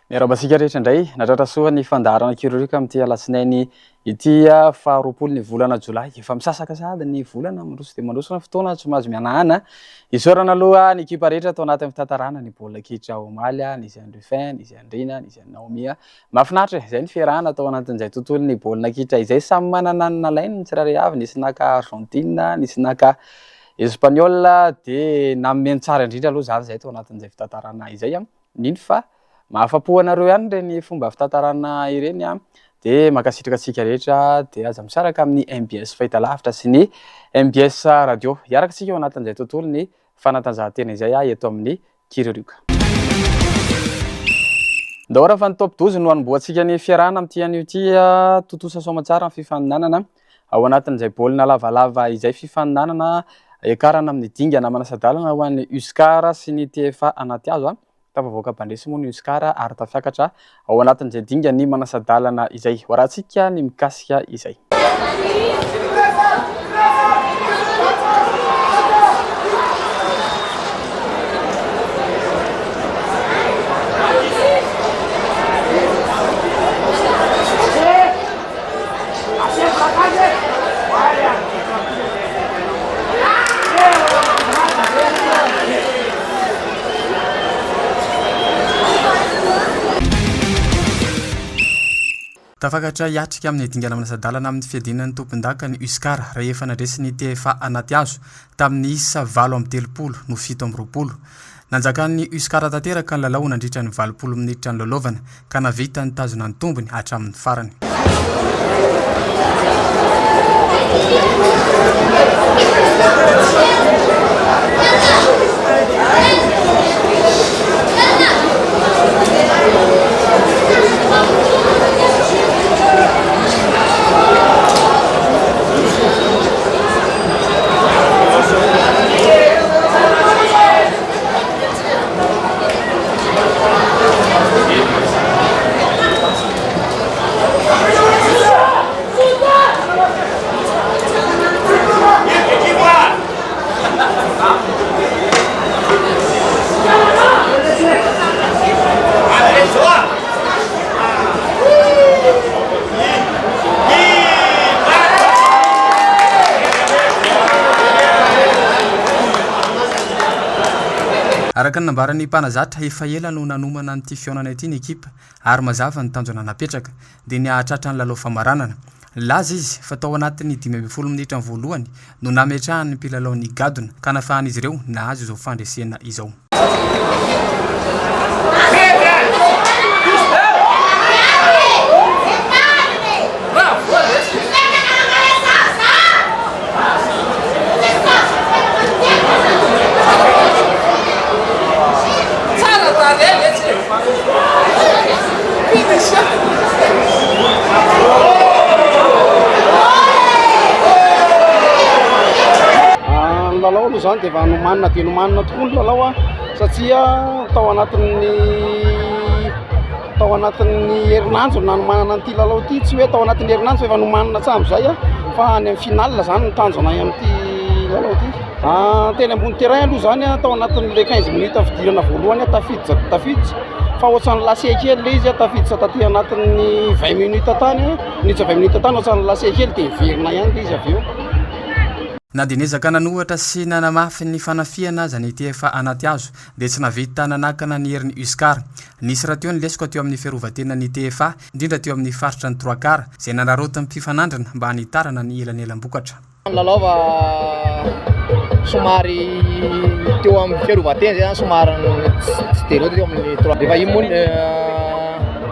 Miarahaba antsika rehetra indray, nahatratra soa ny fandaharana Kirorika amin'ity alatsinainy ity faha 20 ny volana jolay. Efa misasaka sahady ny volana, mandroso dia mandroso ny fotoana, tsy mahazo mihanahana. Isaorana aloha ny ekipa rehetra tao anatin'ny fitantarana ny baolina kitra omaly, nisy an'i Ruffin, nisy an'i Rina, nisy an'i Naomia. Mahafinaritra e, izay ny fiarahana tao anatin'izay tontolon'ny baolina kitra izay. Samy manana ny nalainy ny tsirairay avy, nisy naka Argentine, nisy naka Espagnol, dia nanome ny tsara indrindra aloha izany izahay tao anatin'izay fitantarana izay. Mino fa mahafa-po anareo ihany ireny fomba fitantarana ireny an! Dia mankasitraka antsika rehetra, dia aza misaraka amin'ny mbs Fahitalavitra sy ny mbs Radio. Hiaraka isika ao anatin'izay tontolon'ny fanatanjahantena izay eto amin'ny Kiririoka. Ndao raha fa ny top 12 no hanombohantsika ny fiarahana amin'ity anio ity. Tontosa soamantsara ny fifaninanana ao anatin'izay baolina lavalava izay fifaninanana hiakarana amin'ny dingana manasa-dalana ho an'ny Uscar sy ny TFA anaty hazo. Tafavoaka mpandresy moa ny Uscar ary tafiakatra ao anatin'izay dingan'ny manasa-dalana izay. Hoarahantsika ny mikasika izay. Tafakatra hiatrika amin'ny dingana manasa-dalana amin'ny fiadiana ny tompondaka ny Uscar rehefa nandresy ny TFA Anatihazo tamin'ny isa 38 no 27. Nanjakan'ny Uscar tanteraka ny lalao nandritra ny 80 minitra nilalaovana ka nahavita nitazona ny tombony hatramin'ny farany. Araka ny nambaran'ny mpanazatra, efa ela no nanomana an'ity fihaonana ity ny ekipa ary mazava ny tanjona napetraka, dia ny hahatratra ny lalao famaranana. Nilaza izy fa tao anatin'ny 15 minitra voalohany no nametrahan'ny mpilalao ny gadona ka nafahan'izy ireo nahazo izao fandresena izao. Ny lalao aloha izany dia efa nomanina dia nomanina tokoa ny lalao satria tao anatin'ny tao anatin'ny herinandro no nanomanana an'ity lalao ity, tsy hoe tao anatin'ny herinandro fa efa nomanina hatramin'izay fa any amin'ny finale izany no tanjonay amin'ity lalao ity. Teny ambony terrain aloha izany tao anatin'ilay quinze minutes fidirana voalohany tafiditra dia tafiditra fa ohatran'ny lase kely ilay izy tafiditra taty anatin'ny vingt minutes tany, minitra vingt minutes tany ohatran'ny lase kely dia niverina ihany ilay izy avy eo. Na dia niezaka nanohatra sy nanamafy ny fanafihana aza ny TFA Anatihazo dia tsy nahavita nanakana ny herin'ny Uscar. Nisy rahateo ny lesoka teo amin'ny fiarovan-tenan'ny TFA, indrindra teo amin'ny faritra ny trois quarts, izay nanararaotin'ny mpifanandrina mba hanitarana ny elanelam-bokatra. Ny lalao fa somary teo amin'ny fiarovan-tena zay zany somary tsy dia loatra teo amin'ny trois. Rehefa iny moa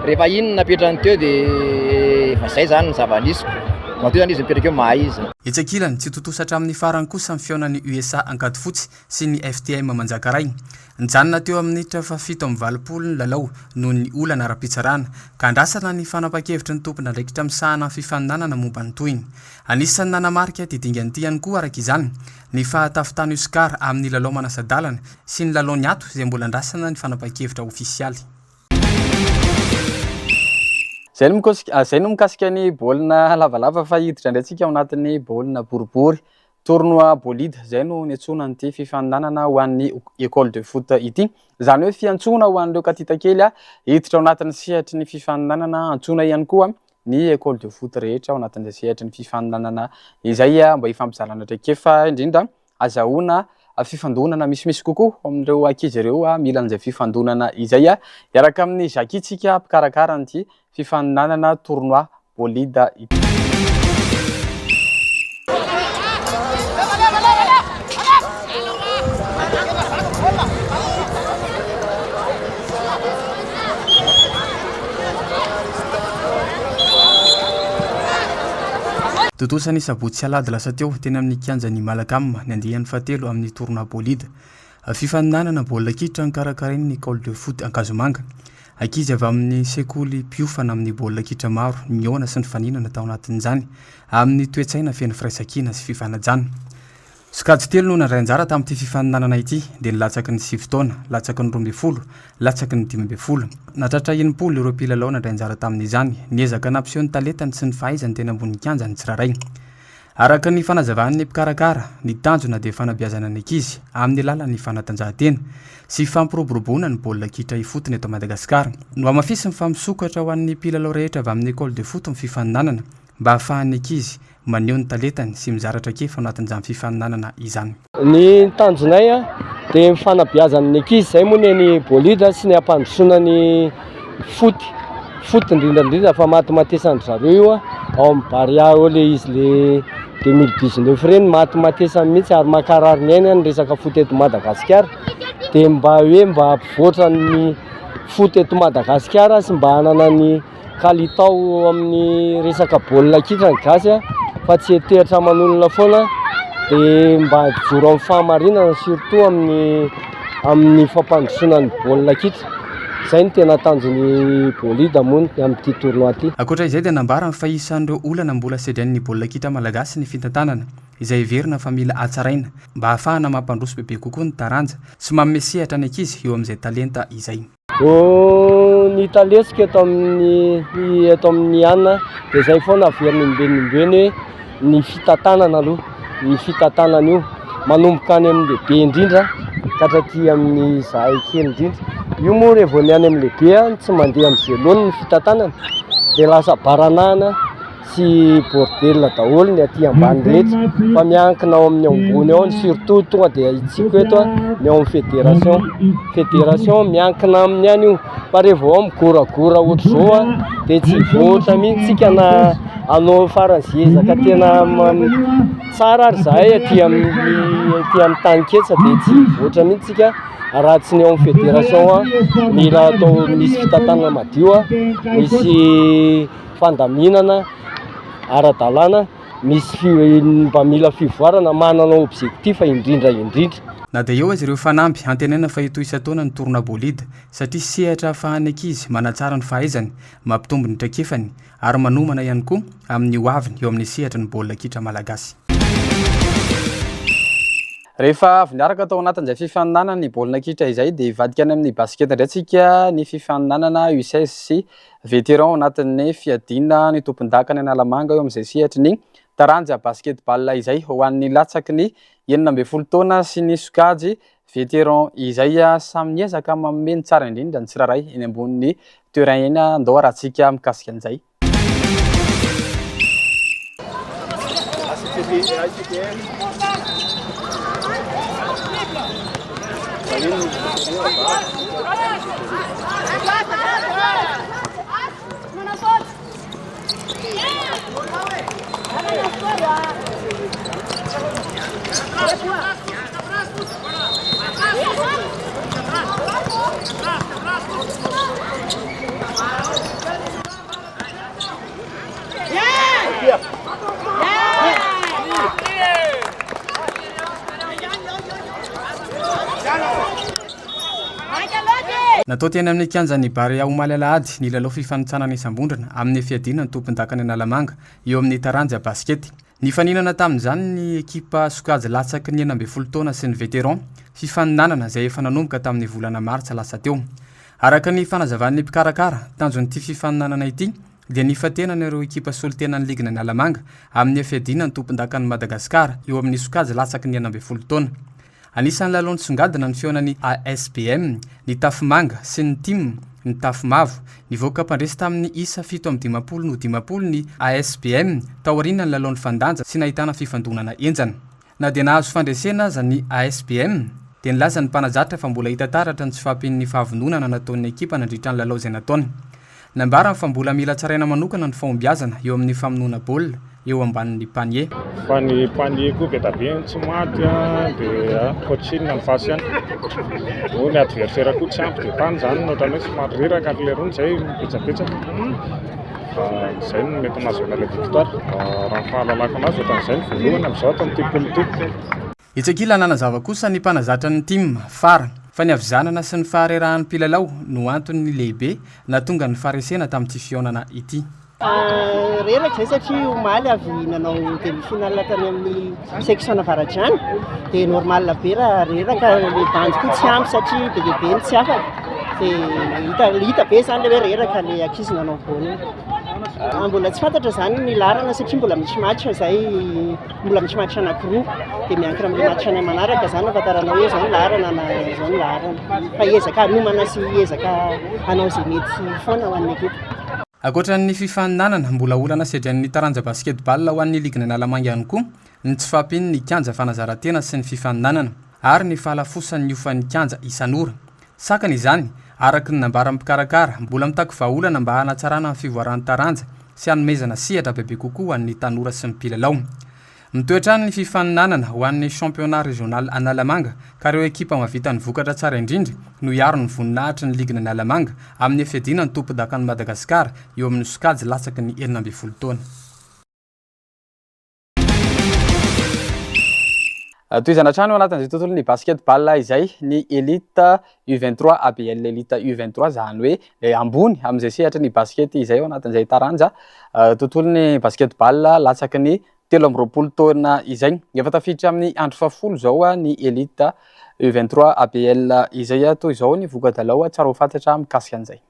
rehefa iny no napetrany teo dia efa zay zany ny zava-nisy. Matoa zany izy mipetraka eo mahay izy. Etsy ankilany, tsy tontosa hatramin'ny farany kosa ny fihaonan'ny USA Ankadifotsy sy ny FTM Manjakaray. Nijanona teo amin'ny minitra faha-87 ny lalao noho ny olana ara-pitsarana, ka andrasana ny fanapahan-kevitry ny tompon'andraikitra misahana ny fifaninanana momba ny tohiny. Anisan'ny nanamarika ity dingana ity ihany koa araka izany ny fahatafitan'i Oscar amin'ny lalao manasa-dalana sy ny lalao niato izay mbola andrasana ny fanapahan-kevitra ofisialy. Izay no mikasika, izay no mikasika ny baolina lavalava fa hiditra indray tsika ao anatin'ny baolina boribory. Tournoi Bolide izay no niantsoana an'ity fifaninanana ho an'ny Ecole de foot ity. Izany hoe fiantsoana ho an'ireo katita kely hiditra ao anatin'ny sehatry ny fifaninanana, antsoina ihany koa ny Ecole de foot rehetra ao anatin'izay sehatry ny fifaninanana izay mba hifampizarana traikefa indrindra azahoana fifandonana misimisy kokoa amin'ireo ankizy ireo mila an'izay fifandonana izay. Hiaraka amin'i Jackie tsika mpikarakara an'ity fifaninanana tournoi Bolida ity. Tontosa ny sabotsy sy alahady lasa teo, teny amin'ny kianjan'ny Malacam, ny andiany fahatelo amin'ny tournoi Bolida. Fifaninanana baolina kitra nokarakarain'ny Ecole de foot Ankazomanga. Ankizy avy amin'ny sekoly mpiofana amin'ny baolina kitra maro nihaona sy nifaninana tao anatin'izany, amin'ny toe-tsaina feno firaisankina sy fifanajana. Sokajy telo no nandray anjara tamin'ity fifaninanana ity, dia ny latsaky ny sivy taona, latsaky ny 12, latsaky ny 15. Nahatratra 60 ireo mpilalao nandray anjara tamin'izany. Niezaka nampiseho ny talentany sy ny fahaizany teny ambony kianja ny tsirairay. Araka ny fanazavan'ny mpikarakara, ny tanjona dia fanabeazana ny ankizy amin'ny alalan'ny fanatanjahantena sy fampiroboroboana ny baolina kitra ifotony eto Madagasikara. Nohamafisiny fa misokatra ho an'ny mpilalao rehetra avy amin'ny Ecole de foot ny fifaninanana mba hahafahan'ny ankizy maneho ny talentany sy mizara traikefa ao anatin'izany fifaninanana izany. Ny tanjonay dia ny fanabeazana ny ankizy, izay moa ny an'i Bolida sy ny hampandrosoana ny foot, foot indrindra indrindra fa matimatesan-dry zareo io ao amin'ny Barea ao le izy le 2019 ireny, matimatesany mihitsy ary mankarary ny aina ny resaka foot eto Madagasikara, dia mba hoe mba hampivoatra ny foot eto Madagasikara sy mba hanana ny kalitao amin'ny resaka baolina kitra ny gasy a, fa tsy hiantehitra aman'olona foana dia mba hijoro amin'ny fahamarinana surtout amin'ny amin'ny fampandrosoana ny baolina kitra, izay no tena tanjon'ny Bolida moa ny amin'ity tournoi ity. Ankoatra izay dia nambarany fa isan'ireo olana mbola sedrain'ny baolina kitra malagasy ny fitantanana izay heverina fa mila hatsaraina mba hahafahana mampandroso bebe kokoa ny taranja sy manome sehatra ny ankizy eo amin'izay talenta izay. Ny talesiko eto amin'ny eto amin'ny an dia izay foana averina imbeny imbeny hoe ny fitantanana aloha, ny fitantanana io manomboka any amin'ny lehibe indrindra ka hatraty amin'ny zahay kely indrindra, io moa raha vao ny any amin'ny lehibe tsy mandeha amin'izay laoniny ny fitantanana dia lasa baranahana. Tsy bordel daholo ny aty ambany rehetra fa miankina ao amin'ny ambony ao surtout tonga dia ahitsiko eto ny ao amin'ny fédération, fédération miankina aminy ihany io fa rehefa vao ao migoragora ohatr'izao a dia tsy hivoatra mihitsy tsika na hanao faran'izay ezaka tena tsara ary zahay aty amin'ny aty amin'ny tany ketsa dia tsy hivoatra mihitsy tsika raha tsy ny ao amin'ny fédération mila atao misy fitantanana madio misy fandaminana ara-dalàna, misy mba mila fivoarana, manana objectif indrindra indrindra. Na dia eo aza ireo fanamby, antenaina fa hitohy isan-taona ny tournoi Bolida, satria sehatra ahafahan'ny ankizy manatsara ny fahaizany, mampitombo ny traikefany, ary manomana ihany koa amin'ny ho aviny eo amin'ny sehatry ny baolina kitra malagasy. Rehefa avy niaraka tao anatin'izay fifaninanana ny baolina kitra izay dia hivadika any amin'ny basket indray tsika ny fifaninanana U16 sy Vétéran ao anatin'ny fiadiana ny tompondakan'i Analamanga eo amin'izay sehatry ny taranja basket-ball izay ho an'ny latsaky ny 16 taona sy ny sokajy Vétéran izay. Samy miezaka manome ny tsara indrindra ny tsirairay eny ambonin'ny terrain eny. Andao harahantsika mikasika an'izay. Natao teny amin'ny kianjan'ny Barea omaly alahady ny lalao fifanintsanana isam-bondrona amin'ny fiadiana ny tompondakan'i Analamanga eo amin'ny taranja basikety. Nifaninana tamin'izany ny ekipa sokajy latsaky ny 16 taona sy ny vétéran, fifaninanana izay efa nanomboka tamin'ny volana martsa lasa teo. Araka ny fanazavan'ny mpikarakara, tanjon'ity fifaninanana ity dia nifantenana ireo ekipa solontenan'ny ligin'Analamanga amin'ny fiadiana ny tompondakan'i Madagasikara eo amin'ny sokajy latsaky ny 16 taona. Anisan'ny lalao nisongadina ny fihaonan'ny ASBM, ny Tafomanga, sy ny tim, ny Tafomavo. Nivoaka mpandresy tamin'ny isa 57 no 50 ny ASBM taorian'ny lalao nifandanja sy nahitana fifandonana henjana. Na dia nahazo fandresena aza ny ASBM, dia nilaza ny mpanazatra fa mbola hita taratra ny tsy fahampian'ny fahavononana nataon'ny ekipa nandritra ny lalao izay nataony. Nambarany fa mbola mila tsaraina manokana ny fahombiazana eo amin'ny famonoana baolina eo ambanin'ny panier. Fa ny panier koa be da be ny tsy maty an, dia coaching ny face ihany. Moa ny adversaire koa tsy ampy dia tany izany no ohatran'ny hoe somary reraka ry leirony izay mibetsabetsaka. Fa izay no mety nahazoana ilay victoire. Raha ny fahalalako anazy ohatran'izay ny voalohany amin'izao ato amin'ity poule ity. Etsy ankilany nanazava kosa ny mpanazatra ny tim, Fara, fa ny havizanana sy ny faharerahan'ny mpilalao no antony lehibe nahatonga ny faharesena tamin'ity fihaonana ity. Reraka izay satria omaly avy nanao demi finale tany amin'ny section Avaradrano dia normal be raha reraka, le bandy koa tsy ampy satria be dia be ny tsy afaka dia hita hita be izany le hoe reraka le ankizy nanao baolina. Mbola tsy fantatra izany ny laharana satria mbola misy match izay. Mbola misy match anankiroa dia miankina amin'ilay match anay manaraka izany no ahafantaranao hoe izao ny laharana na izao ny laharana. Fa hiezaka hanomana sy hiezaka hanao izay mety foana ho an'ny ekipa. Ankoatra ny fifaninanana, mbola olana sedrain'ny taranja basket-ball ho an'ny ligin'Analamanga ihany koa ny tsy fahampian'ny kianja fanazaran-tena sy ny fifaninanana ary ny fahalafosan'ny hofan'ny kianja isan'ora. Sakana izany, araka ny nambaran'ny mpikarakara, mbola mitaky vahaolana mba hanatsarana ny fivoaran'ny taranja sy hanomezana sehatra bebe kokoa ho an'ny tanora sy ny mpilalao. Mitohy hatrany ny fifaninanana ho an'ny Championnat Régional Analamanga ka ireo ekipa mahavita ny vokatra tsara indrindra no hiaro ny voninahitry ny ligin'Analamanga amin'ny fiadiana ny tompondakan'i Madagasikara eo amin'ny sokajy latsaky ny 16 taona. Tohizana hatrany ao anatin'izay tontolon'ny basket-ball izay ny Elite U23, ABL Elite U23, izany hoe ambony amin'izay sehatry ny basket izay ao anatin'izay taranja tontolon'ny basket-ball latsaky ny 23 taona izay. Efa tafiditra amin'ny andro fahafolo izao ny Elite U23 ABL izay. Toy izao ny voka-dalao tsara ho fantatra mikasika an'izay.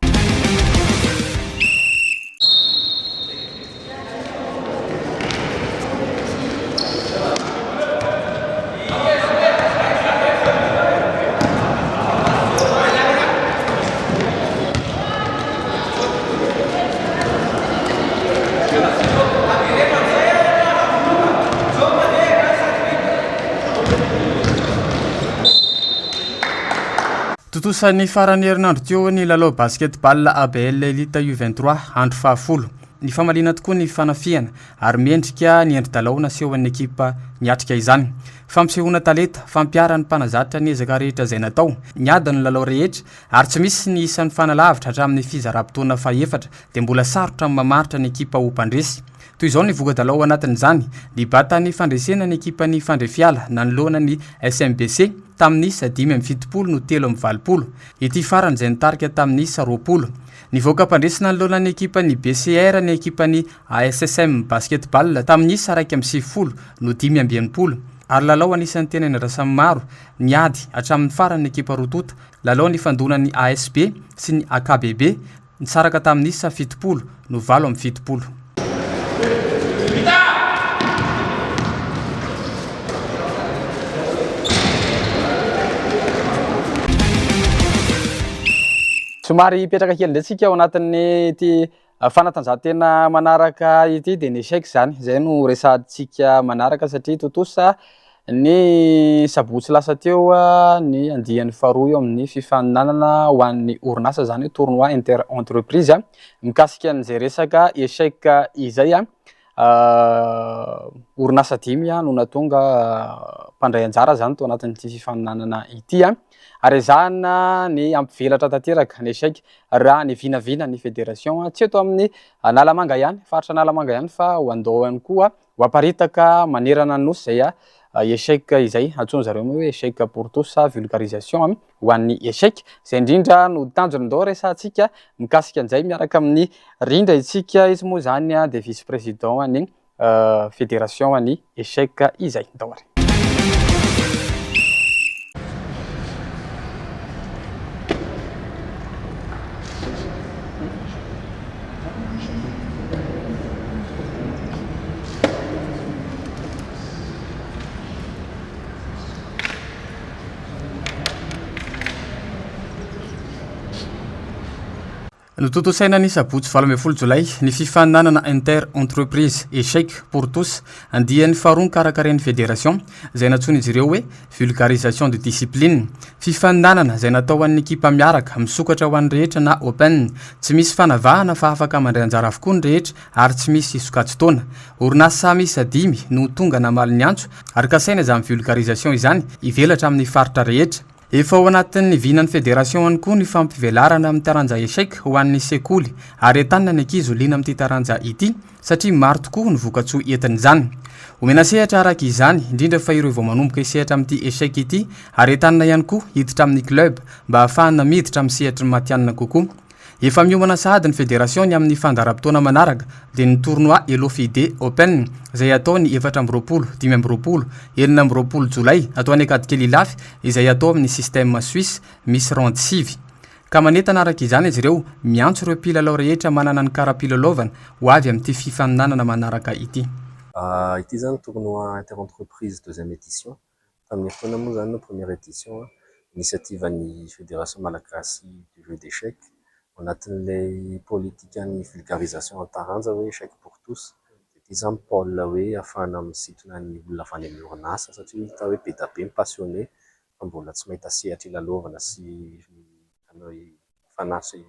Tontosa ny faran'ny herinandro teo ny lalao basket-ball ABL Elite U23, andro fahafolo. Nifamaliana tokoa ny fanafihana ary mendrika ny endri-dalao nasehon'ny ekipa niatrika izany. Fampisehoana talenta, fampiharan'ny mpanazatra ny ezaka rehetra izay natao. Niady ny lalao rehetra ary tsy misy ny isan'ny fanalavitra hatramin'ny fizaram-potoana fahefatra dia mbola sarotra ny mamaritra ny ekipa ho mpandresy. Toy izao ny voka-dalao ao anatin'izany, nibata ny fandresena ny ekipan'ny Fandrefiala nanoloana ny SMBC tamin'ny isa 75 no 83. Ity farany izay nitarika tamin'ny isa 20. Nivoaka mpandresy nanoloana ny ekipan'ny BCR ny ekipan'ny ASSM Basketball tamin'ny isa 91 no 65. Ary lalao anisan'ny tena niandrasan'ny maro, niady hatramin'ny farany ny ekipa roa tonta, lalao nifandonan'ny ASB sy ny AKBB, Nisaraka tamin'ny isa 70 no 78. Somary hipetraka kely indray tsika ao anatin'ny ity fanatanjahantena manaraka ity dia ny échec izany. Izay no resahantsika manaraka satria tontosa ny sabotsy lasa teo ny andiany faharoa eo amin'ny fifaninanana ho an'ny orinasa izany hoe tournoi inter entreprise mikasika an'izay resaka échec izay. Orinasa dimy no nahatonga mpandray anjara izany tao anatin'ity fifaninanana ity ary ezahina ny hampivelatra tanteraka ny échec raha ny vinavina ny fédération tsy eto amin'ny Analamanga ihany, faritra Analamanga ihany fa ho andao ihany koa ho aparitaka manerana ny nosy izay échec izay antsoin-dry zareo moa hoe échec pour tous vulgarisation ho an'ny échec. Izay indrindra no tanjona ndao resahantsika mikasika an'izay miaraka amin'ny Rindra isika, izy moa izany dia vice président an'ny fédération an'ny échec izay. Ndao ary. Notontosaina ny sabotsy 18 jolay ny fifaninanana Inter Entreprise Echec pour tous andiany faharoa nokarakarain'ny Fédération izay nantsoin'izy ireo hoe Vulgarisation de discipline. Fifaninanana izay natao ho an'ny ekipa miaraka, misokatra ho an'ny rehetra na open. Tsy misy fanavahana fa afaka mandray anjara avokoa ny rehetra ary tsy misy sokajin-taona. Orinasa miisa dimy no tonga namaly ny antso ary kasaina izany vulgarisation izany hivelatra amin'ny faritra rehetra. Efa ao anatin'ny vinan'ny federation ihany koa ny fampivelarana amin'ny taranja échec ho an'ny sekoly ary entanina ny ankizy ho liana amin'ity taranja ity satria maro tokoa ny vokatsoa entin'izany. Omena sehatra araka izany, indrindra fa ireo vao manomboka hisehatra amin'ity échec ity ary entanina ihany koa hiditra amin'ny club mba hahafahana miditra amin'ny sehatry ny matihanina kokoa. Efa miomana sahady ny federation ny amin'ny fandaharam-potoana manaraka dia ny tournoi Elo Fide Open izay hatao ny 24, 25, 26 jolay atao any Ankadikely Ilafy izay hatao amin'ny système suisse misy round sivy. Ka manentana araka izany izy ireo miantso ireo mpilalao rehetra manana ny kara-pilalaovana ho avy amin'ity fifaninanana manaraka ity. Ity izany tournoi inter-entreprise deuxième édition. Tamin'ny herintaona moa izany no première édition, initiative-n'ny Fédération Malagasy du jeu d'échecs, ao anatin'ilay politikan'ny vulgarisation an-taranja hoe échec pour tous. Dia ity izany pôle hoe ahafahana misintona ny olona avy any amin'ny orinasa satria hita hoe be dia be ny passionné fa mbola tsy mahita sehatra hilalaovana sy fanatitra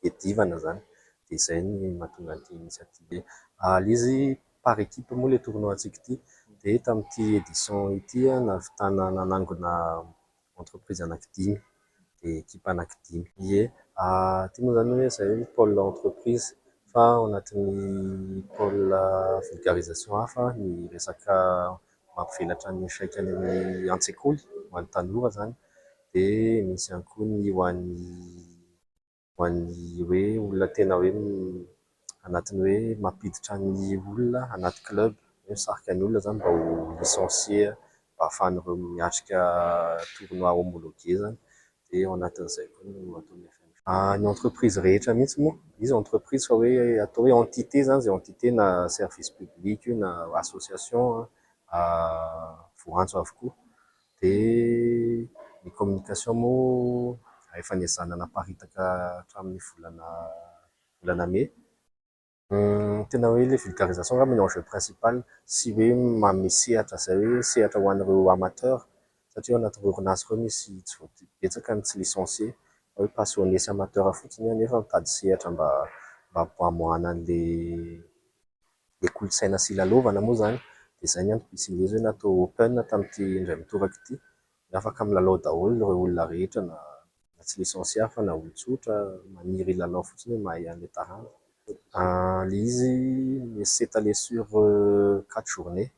hiadivana izany. Dia izay no mahatonga an'ity initiative ity. Ilay izy par équipe moa ilay tournoi antsika ity. Dia tamin'ity édition ity nahavitana nanangona entreprise anankidimy, dia équipe anankidimy. Ie, ity moa izany hoe izay hoe pôle entreprise fa ao anatin'ny pôle vulgarisation hafa ny resaka mampivelatra ny échec any amin'ny an-tsekoly ho an'ny tanora izany. Dia misy ihany koa ny ho an'ny ho an'ny hoe olona tena hoe anatin'ny hoe mampiditra ny olona anaty club, hoe misarika ny olona izany mba ho licencié mba ahafahan'ireo miatrika tournoi homologué izany, dia ao anatin'izay koa no ataon'ny FMG. Ny entreprise rehetra mihitsy moa, izy entreprise fa hoe atao hoe entité izany izay entité na service public io na association voaantso avokoa. Dia ny communication moa efa niezahana naparitaka hatramin'ny volana volana mey. Tena hoe ilay vulgarisation angamba no enjeu principal sy hoe manome sehatra izay hoe sehatra ho an'ireo amateur satria ao anatin'ireo orinasa ireo misy tsy voatery betsaka ny tsy licencié fa hoe passionné sy amateur fotsiny nefa mitady sehatra mba mba hamoahana an'ilay ilay kolontsaina sy hilalaovana moa izany dia izay ny antom-pisian'izy hoe natao open tamin'ity indray mitoraka ity, afaka milalao daholo ireo olona rehetra na tsy licencié fa na olon-tsotra maniry hilalao fotsiny hoe mahay an'ilay taranja. Ilay izy mi-s'étaler sur quatre journées,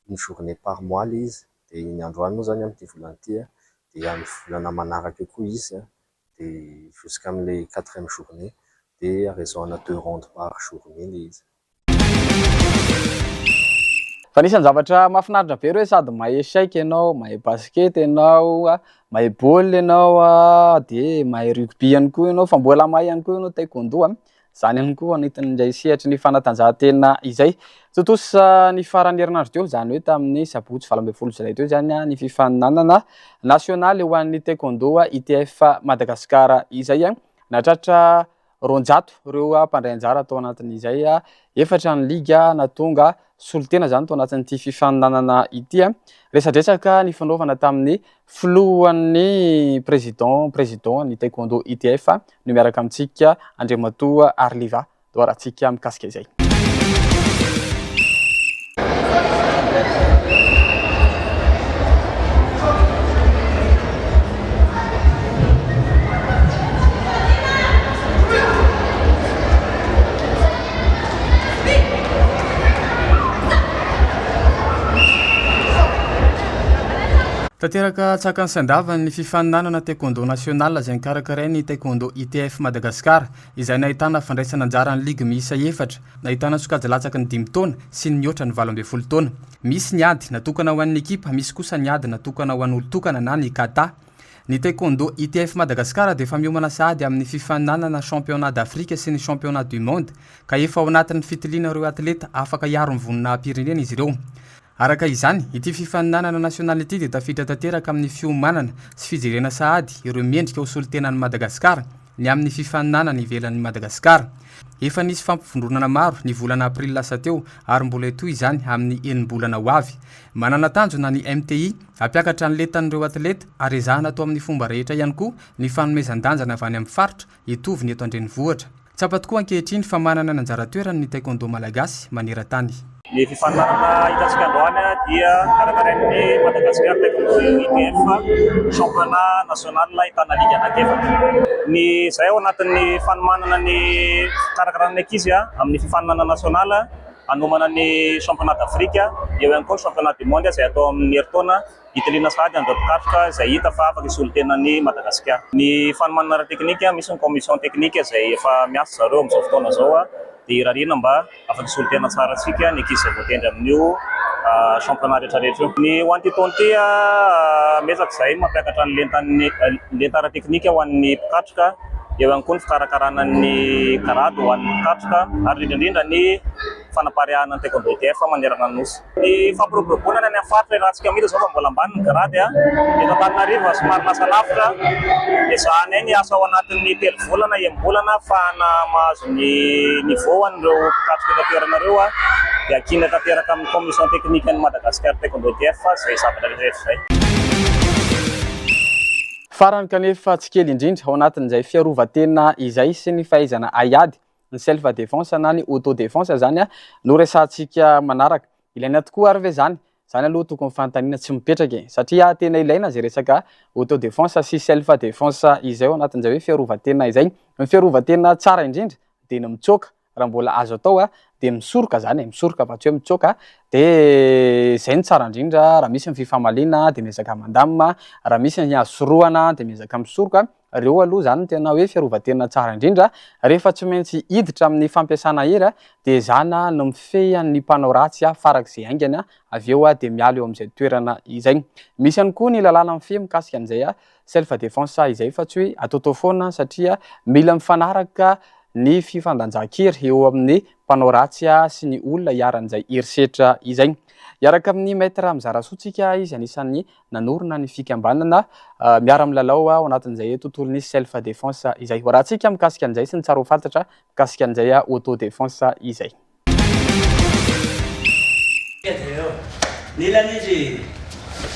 une journée par mois ilay izy dia ny androany moa izany amin'ity volana ity dia amin'ny volana manaraka eo koa izy dia jusqu'amin'ilay quatrième journée dia à raison ana deux rondes par journée ilay izy. Fa anisan'ny zavatra mahafinaritra be hoe sady mahay échec ianao, mahay basket ianao, mahay baolina ianao, dia mahay rugby ihany koa ianao, fa mbola mahay ihany koa ianao taekwondo a. Izany ihany koa anisan'izay sehatry ny fanatanjahantena izay. Tontosa ny faran'ny herinandro teo, izany hoe tamin'ny sabotsy 18 jolay teo izany ny fifaninanana nasionaly ho an'ny taekwondo ITF Madagascar izay. Nahatratra 200 ireo mpandray anjara tao anatin'izay efatra ny liga nahatonga solontena izany tao anatin'ity fifaninanana ity. Resadresaka nifanaovana tamin'ny filohan'ny président président ny taekwondo ITF no miaraka amintsika Andriamatoa Arliva. Doarantsika mikasika izay. Tanteraka an-tsakany sy an-davany ny fifaninanana Taekwondo National izay nokarakarain'ny Taekwondo ITF Madagascar. izay nahitana fandraisana anjara ny ligy miisa efatra, nahitana sokajy latsaky ny dimy taona sy ny mihoatra ny 18 taona. Misy ny ady natokana ho an'ny ekipa, misy kosa ny ady natokana ho an'olon-tokana na ny kata. Ny Taekwondo ITF Madagascar dia efa miomana sahady amin'ny fifaninanana Championnat d'Afrique sy ny Championnat du Monde ka efa ao anatin'ny fitiliana ireo atleta afaka hiaro ny voninahim-pirenena izy ireo. Araka izany, ity fifaninanana nasionaly ity dia tafiditra tanteraka amin'ny fiomanana sy fijerena sahady ireo mendrika ho solontenan'i Madagasikara. ny amin'ny fifaninanana ivelan'i Madagasikara. Efa nisy fampivondronana maro ny volana aprily lasa teo ary mbola hitohy izany amin'ny enim-bolana ho avy. Manana tanjona ny MTI hampiakatra ny lentan'ireo atleta ary ezahana atao amin'ny fomba rehetra ihany koa ny fanomezan-danjana avy any amin'ny faritra hitovy ny eto an-drenivohitra. Tsapa tokoa ankehitriny fa manana ny anjara toerany ny taekwondo malagasy maneran-tany. Ny fifaninanana hitantsika androany dia karakarain'ny Madagascar Taekwondo ITF, championnat national ahitana ligue anankiefatra. Ny izay ao anatin'ny fanomanana ny fikarakarana ny ankizy amin'ny fifaninanana national hanomana ny championnat d'Afrique, eo ihany koa ny championnat du monde izay hatao amin'ny herintaona. Hitiliana sahady an'ireo mpikatroka izay hita fa afaka hisolo tena an'i Madagasikara. Ny fanomanana ara-teknika, misy ny commission technique izay efa miasa zareo amin'izao fotoana izao dia irariana mba afaka hisolo tena tsara antsika ny ankizy izay voatendry amin'io championnat rehetra rehetra io. Ny ho an'ity taona ity, miezaka izahay mampiakatra ny lentan'ny lenta ara-teknika ho an'ny mpikatroka, eo ihany koa ny fikarakarana ny grade ho an'ny mpikatroka ary indrindra indrindra ny fanapariahana ny taekwondo ITF manerana ny Nosy. Ny fampiroboroboana ny any amin'ny faritra iarahantsika mihitsy izao fa mbola ambany ny grady a. Eto Antananarivo somary lasa lavitra. Ezahanay ny hiasa ao anatin'ny telo volana, enim-bolana ahafahana mahazo ny niveau ho an'ireo mpikatroka eto an-toerana ireo a. Dia ankinina tanteraka amin'ny commission technique an'i Madagascar Taekwondo ITF izay zavatra rehetra izay. Farany kanefa tsy kely indrindra ao anatin'izay fiarovan-tena izay sy ny fahaizana haiady Ny self defense na ny auto defense zany no resahantsika manaraka. Ilaina tokoa ary ve zany? Zany aloha tokony fanontaniana tsy mipetraka e! Satria tena ilaina zay resaka auto defense sy self defense izay ao anatin'izay hoe fiarovan-tena izay. Ny fiarovan-tena tsara indrindra dia ny mitsoaka raha mbola azo atao dia misoroka zany e, misoroka fa tsy hoe mitsoaka dia zay no tsara indrindra raha misy ny fifamaliana dia miezaka mandamina, raha misy ny azo sorohana dia miezaka misoroka. Reo aloha zany no tena hoe fiarovan-tena tsara indrindra, rehefa tsy maintsy hiditra amin'ny fampiasana hery dia ezahana ny mifehy an'ny mpanao ratsy farak'izay haingana, avy eo dia miala eo amin'izay toerana izay. Misy ihany koa ny lalàna mifehy mikasika an'izay self defense izay fa tsy hoe ataotao foana satria mila mifanaraka ny fifandanjan-kery eo amin'ny mpanao ratsy sy ny olona iharan'izay herisetra izay. Hiaraka amin'ny Maître Mizarasoa tsika, izy anisan'ny nanorina ny fikambanana miara-milalao ao anatin'izay tontolon'ny self defense izay. Hoarahantsika mikasika an'izay sy ny tsara ho fantatra mikasika an'izay auto defense izay. Nilany izy,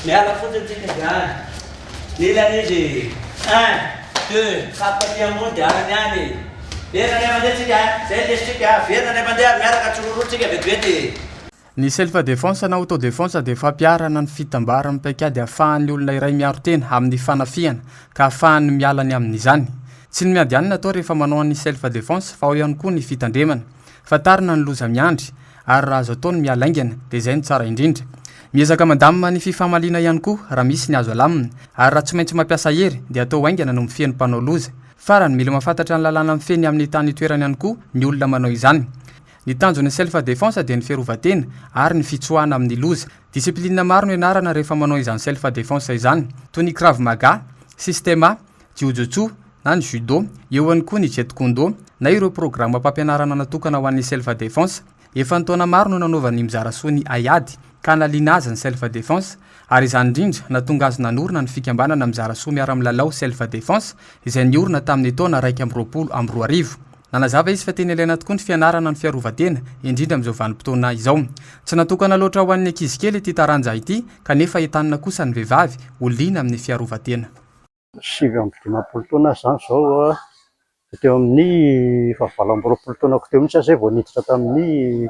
miala fotsiny tsika dia any. Nilany izy, un, deux, quatre aty ambony dia any any. Verina indray mandeha tsika, zay lesy tsika, verina indray mandeha ary miaraka tsiroroa tsika vetivety. Ny self defense na auto defense dia fampiharana ny fitambaran'ny paikady ahafahan'ny olona iray miaro tena amin'ny fanafihana ka ahafahany miala ny amin'izany. Tsy ny miady ihany no atao rehefa manao ny self defense fa ao ihany koa ny fitandremana. Fantarina ny loza miandry ary raha azo atao ny miala haingana dia izay no tsara indrindra. Miezaka mandamina ny fifamaliana ihany koa raha misy ny azo alamina ary raha tsy maintsy mampiasa hery dia atao haingana no mifehy ny mpanao loza. Farany, mila mahafantatra ny lalàna mifehy ny amin'ny tany itoerany ihany koa ny olona manao izany. Ny tanjon'ny self defense dia ny fiarovan-tena ary ny fitsoahana amin'ny loza. Discipline maro no ianarana rehefa manao izany self defense izany, toy ny Krav Maga, Systema, Jiu-Jitsu, na ny Judo, eo ihany koa ny Jeet Kune Do, na ireo programam-pampianarana natokana ho an'ny self defense. Efa an-taona maro no nanaovan'ny Mizara Soa ny haiady ka nahaliana azy ny self defense, ary izany indrindra nahatonga azy nanorina ny fikambanana Mizara Soa Miara-milalao Self Defense izay niorina tamin'ny taona 2021. Nanazava izy fa tena ilaina tokoa ny fianarana ny fiarovan-tena, indrindra amin'izao vanim-potoana izao. Tsy natokana loatra ho an'ny ankizy kely ity taranja ity, kanefa entanina kosa ny vehivavy ho liana amin'ny fiarovan-tena. 59 taona aho izany izao, dia teo amin'ny faha 28 taonako teo mihitsy aho izay vao niditra tamin'ny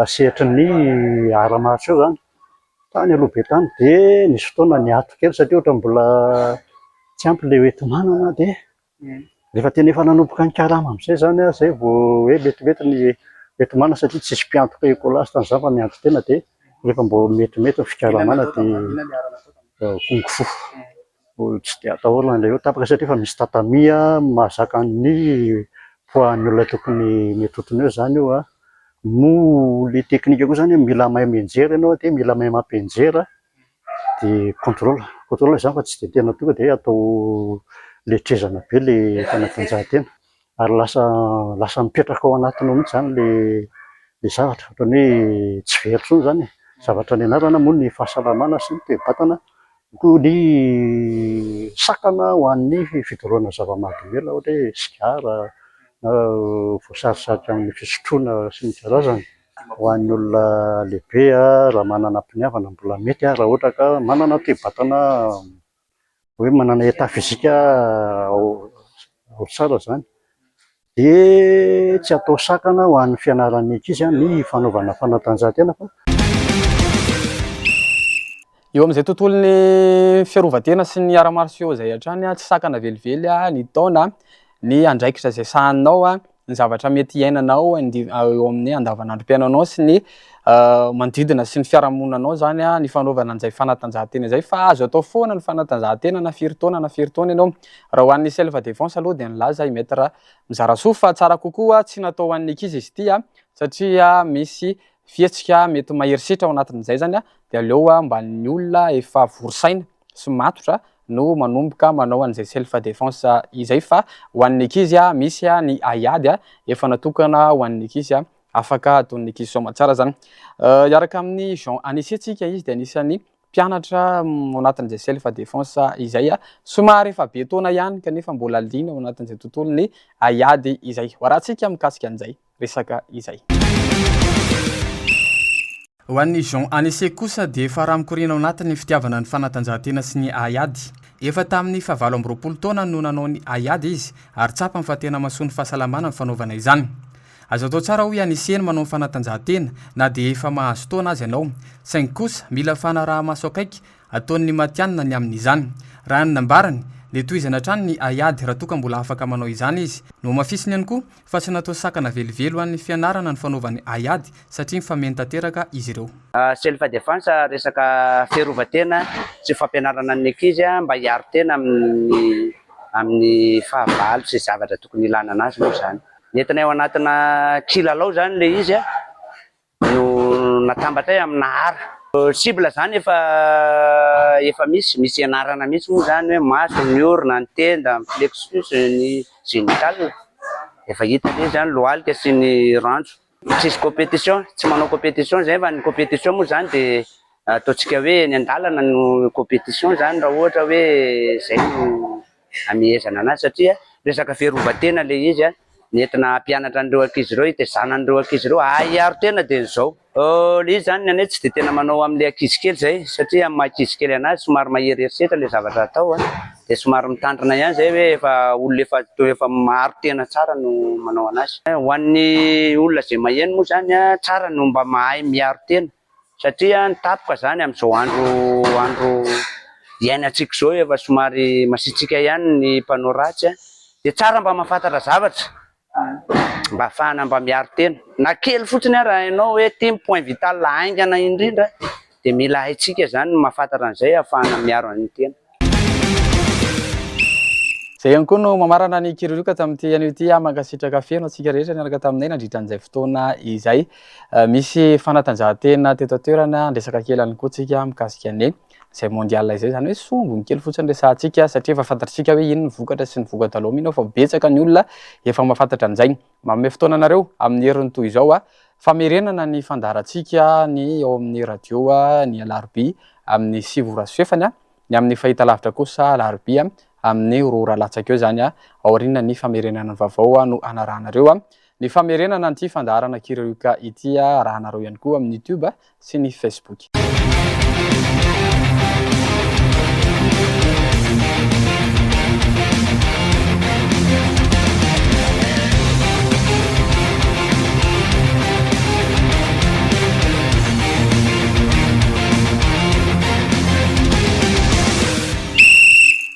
sehatry ny art martiaux izany, tany aloha be tany dia nisy fotoana niato kely satria ohatran'ny mbola tsy ampy ilay hoenti-manana dia Rehefa tena efa nanomboka nikarama amin'izay izany aho, izay vao hoe metimety ny hoenti-manana satria tsisy mpiantoka écolage tamin'izany fa mianto-tena dia rehefa mba metimety ny fikaramana dia kung fu. Tsy dia atahorana ilay hoe tapaka satria efa misy tatami mahazaka ny poids an'ny olona tokony mety ho tony eo izany io an. Moa ilay teknika koa izany mila mahay mianjera ianao dia mila mahay mampianjera. Dia contrôle, contrôle izany fa tsy dia tena tonga dia atao letrezana be ilay fanatanjahantena ary lasa lasa mipetraka ao anatinao mihitsy izany ilay ilay zavatra, ohatran'ny hoe tsy very intsony izany e, zavatra nianarana moa ny fahasalamana sy ny toe-batana. Koa ny sakana ho an'ny fidorohana zava-mahadomelina ohatra hoe sigara na voasarisarika amin'ny fisotroana sy ny karazany. Ho an'ny olona lehibe raha manana am-piniavana mbola mety raha ohatra ka manana toe-batana hoe manana état physique ao tsara izany. Dia tsy atao sakana ho an'ny fianaran'ny ankizy ny fanaovana fanatanjahantena fa. Eo amin'izay tontolon'ny fiarovan-tena sy ny arts martiaux izay hatrany, tsy sakana velively ny taona, ny andraikitra izay sahaninao, ny zavatra mety hiainanao eo amin'ny andavanandrom-piainanao sy ny manodidina sy ny fiarahamoninanao izany ny fanaovana an'izay fanatanjahantena izay fa azo atao foana ny fanatanjahantena na firy taona na firy taona ianao. Raha ho an'ny self défense aloha dia nilaza i Maître Mizarasoa fa tsara kokoa tsy natao ho an'ny ankizy izy ity satria misy fihetsika mety mahery setra ao anatin'izay izany dia aleo mba ny olona efa vory saina sy matotra no manomboka manao an'izay self défense izay fa ho an'ny ankizy misy ny haiady efa natokana ho an'ny ankizy afaka ataon'ny ankizy soamantsara zany. Hiaraka amin'i Jean Anissé tsika izy dia anisan'ny mpianatra ao anatin'izay self défense izay somary efa be taona ihany kanefa mbola liana ao anatin'izay tontolon'ny haiady izay. Ho arahantsika mikasika an'izay resaka izay. Ho an'i Jean Anissé kosa dia efa rà mikoriana ao anatin'ny fitiavana ny fanatanjahantena sy ny haiady. Efa tamin'ny fahavalo amby 20 taonany no nanao ny haiady izy ary tsapany fa tena mahasoa ny fahasalamana ny fanaovana izany. Azo atao tsara hoy Anissé ny manao ny fanatanjahantena na dia efa mahazo taona aza ianao. Saingy kosa mila fanaraha-maso akaiky ataon'ny matihanina ny amin'izany. Raha ny nambarany, dia tohizana hatrany ny haiady raha toa ka mbola afaka manao izany izy. Nohamafisiny ihany koa fa tsy natao sakana velively ho an'ny fianarana ny fanaovany haiady satria mifameno tanteraka izy ireo. Self defense, resaka fiarovan-tena sy fampianarana ny ankizy mba hiaro tena amin'ny amin'ny fahavalo sy zavatra tokony ilana anazy moa izany. Nentinay ao anatina kilalao izany ilay izy no natambatray amina art. Cible izany efa efa misy, misy anarana mihitsy moa izany hoe maso, ny orona, ny tenda, ny plexus, ny génital. Efa hita ilay izy izany, lohalika sy ny ranjo. Tsisy compétition, tsy manao compétition izay fa ny compétition moa izany dia ataontsika hoe eny an-dalana no compétition izany raha ohatra hoe izay no hamehezana anazy satria resaka fiarovan-tena ilay izy ny entina hampianatra an'ireo ankizy ireo, hitezana an'ireo ankizy ireo hahay hiaro tena dia izao. Ilay izy izany ny anay tsy dia tena manao amin'ilay ankizy kely izay satria amin'ny maha ankizy kely anazy somary mahery herisetra ilay zavatra atao dia somary mitandrina ihany izay hoe efa olona efa toa efa maharo tena tsara no manao anazy. Ho an'ny olona izay maheno moa izany tsara no mba mahay miaro tena Satria ny tapoka zany amin'izao andro andro iainantsika izao efa somary masiatsiaka ihany ny mpanao ratsy a, dia tsara mba mahafantatra zavatra mba ahafahana mba miaro tena, na kely fotsiny ara hainao hoe ity ny point vital haingana indrindra dia mila haintsika zany ny mahafantatra an'izay ahafahana miaro an'ny tena. Izay ihany koa no mamarana ny kiririoka tamin'ity anio ity. Mankasitraka feno antsika rehetra niaraka taminay nandritra an'izay fotoana izay. Misy fanatanjahantena teto an-toerana, niresaka kely ihany koa tsika mikasika ny izay mondial izay, izany hoe sombiny kely fotsiny resahantsika satria efa fantatsika hoe inona ny vokatra sy ny voka-dalao. Mino aho fa betsaka ny olona efa mahafantatra an'izay. Manome fotoana anareo amin'ny heriny toy izao famerenana ny fandaharantsika ny ao amin'ny radio ny alarobia amin'ny 9 ora sy fefany. Ny amin'ny fahitalavitra kosa alarobia amin'ny 2 ora latsaka eo izany aorian'ny famerenana ny vaovao no hanarahanareo ny famerenana an'ity fandaharana Kiririoka ity arahanareo ihany koa amin'ny YouTube sy ny Facebook.